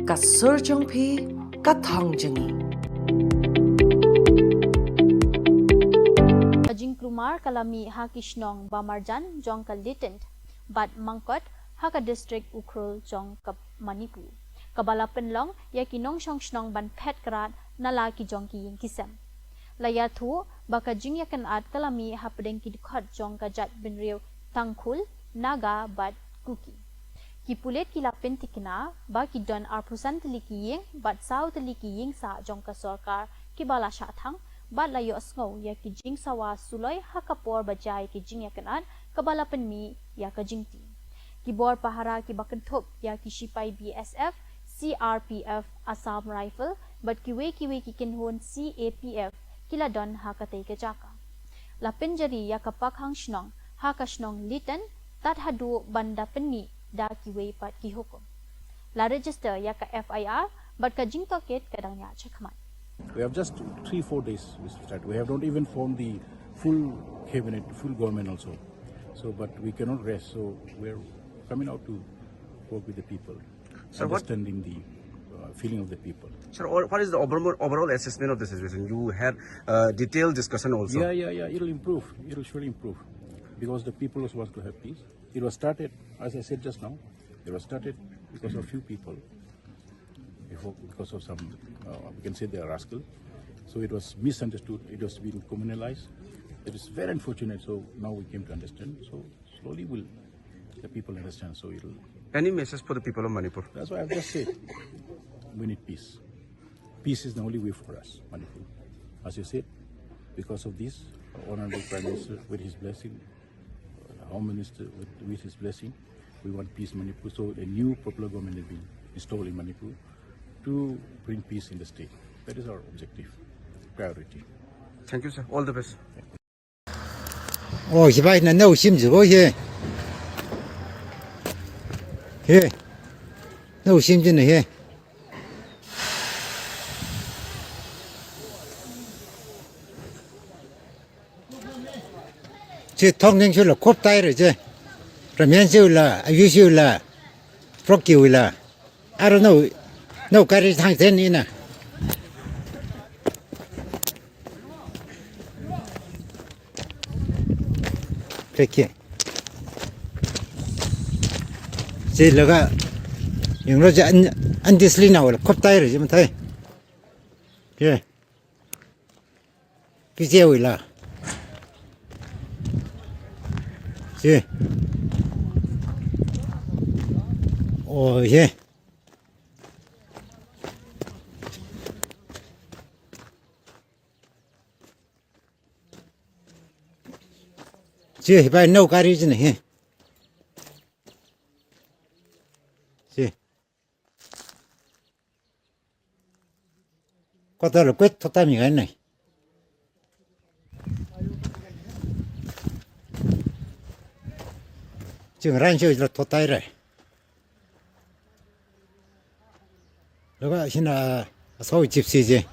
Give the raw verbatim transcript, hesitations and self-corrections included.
Ka sur jong phi, ka thong jong ngi. Ka jingkulmar ka la mih ha ki shnong ba marjan jong ka Litant bad Mangkot ha ka district Ukhrul jong ka Manipur, kaba la pynlong ïa ki nongshong shnong ban phet krad na la ki jong ki ïing ki sem. La ïathuh ba ka jingïakynad ka la mih hapdeng ki dkhot jong ka jaitbynriew Tangkhul, Naga bad Kuki. Ki pulit ki la pyntikna ba ki don arphew san tylli ki ïing bad saw tylli ki ïing sah jong ka sorkar kiba la shah thang bad la ïohsngew ïa ki jingsawa suloi ha ka por ba jia ïa ki jingïakynad kaba la pynmih ïa ka jingtieng. Ki bor pahara kiba kynthup ïa ki shipai B S F, C R P F, Assam Rifle bad kiwei kiwei ki kynhun C A P F ki la don ha katei ka jaka. La pynjari ïa ka pakhang shnong ha ka shnong Litan tad haduh ban da pynmih da kiwei pat ki hukum. La register ïa ka F I R bad ka jingtohkit ka dang ïaid shakhmat. We have just three, four days we started. We have not even formed the full cabinet, full government also. So, but we cannot rest. So, we're coming out to work with the people, so what understanding the uh, feeling of the people. Sir, all, what is the overall, overall assessment of the situation? You had uh, detailed discussion also. Yeah, yeah, yeah. It'll improve. It'll surely improve because the people also wants to have peace. It was started, as I said just now, it was started because of few people. Before, because of some, uh, we can say they are rascal. So it was misunderstood. It was being communalized. It is very unfortunate. So now we came to understand. So slowly will the people understand. So it'll. Any message for the people of Manipur? That's why I've just said we need peace. Peace is the only way for us, Manipur. As you said, because of this, Honorable Prime Minister, with his blessing, Home Minister, with, with his blessing, we want peace in Manipur. So a new popular government has been installed in Manipur to bring peace in the state. That is our objective, priority. Thank you, sir. All the best. Oh, hibai na nau sim ji bo he. He. Nau sim ji na he. Che thong ning shu la khop tai re che. Ramian shu la, ayu shu la. Frog ki la. Aro no, no kari thang ten ina. Keke. Che laga. Yung lo ja an, an disli na wala khop tai re che matai. Ke. Phi che wi la. Che. Oh, ye. Che, bai no kari jin he. Che. Ko ta lo kwet to ta mi ngai nai. Jing ran shu lo to tai re. Lo ka shin a so gypsy je.